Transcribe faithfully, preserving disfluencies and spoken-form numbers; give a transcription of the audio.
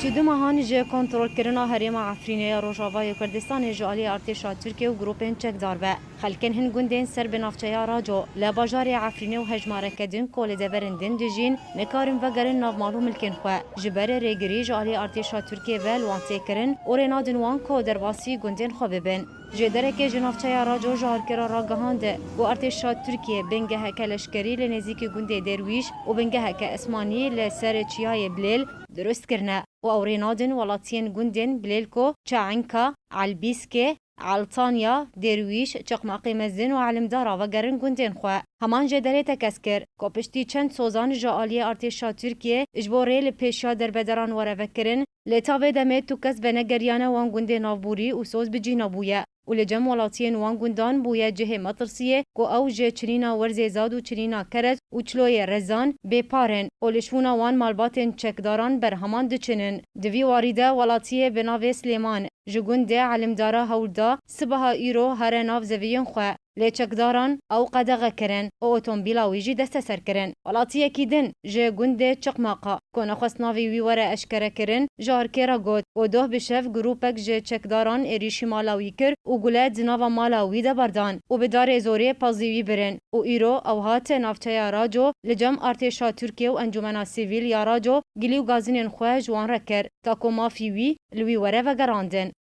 Di du mehan ji kontrolkirina herêma Efrînê ya Rojavayê Kurdistanê ji alî artêşa Tirkiyê û grûpên çekdar ve, xelkên hin gundên ser bi navçeya Raco li bajarê Efrînê û hejmareke din ku li deverên din dijîn, nikarin vegerin nav mal û milkên xwe. Ji ber rêgirî ji alî artêşa Tirkiyê ve li wan tê kirin û rê nadin wan ku derbasî gundên xwe bibin. Jêderekê ji navçeya Raco ji alkêra ragihand ku artêşa Tirkiyê bingeheke leşkerî li nêzîkî gundê Derwîş û bingeheke esmanî li ser çiyayê Bilêl dirust kirine û ew rê nadin welatiyên gundên Bilêl ku Çaenka, Elbîskê, Eltanya, Derwîş, Çeqmaqê Mezin û Elimdara vegerin gundên xwe. Heman jêderê tekez kir ku piştî çend sozan ji aliyê artêşa Tirkiyê ji bo rê li pêşiya derbederan were vekirin, lê ta vê demê tu kes venegeriyane wan gundê navborî û soz bi cî nebûye û li cem welatiyên wan gundan bûye cihê metirsiyê ku ew ji çinîna werzê zad û çinîna keret û çiloyê rezan bêpar in û li şûna wan malbatên çekdaran berheman diçinin. Di vî warî de welatiyê bi navê Silêman ji gundê Elimdara hewl da sibeha îro here nav zeviyên xwe. Lê çekdaran ew qedexe kirin û otomobîla wî jî desteser kirin. Welatiyekî din ji gundê Çiqmaqa ku nexwest navê wî were eşkerekirin, ji alkê re got ku doh bi şev grûpek ji çekdaran êrîşî mala wî kir û gule di nava mala wî de berdan û bi darê zorê pezî wî birin û îro ew hate navçeya Raco li cem artêşa Tirkiye û Encûmena Sivîl ya Raco gilî û gazinên xwe ji wan re kir, ta ku mafî wî li wî were vegerandin.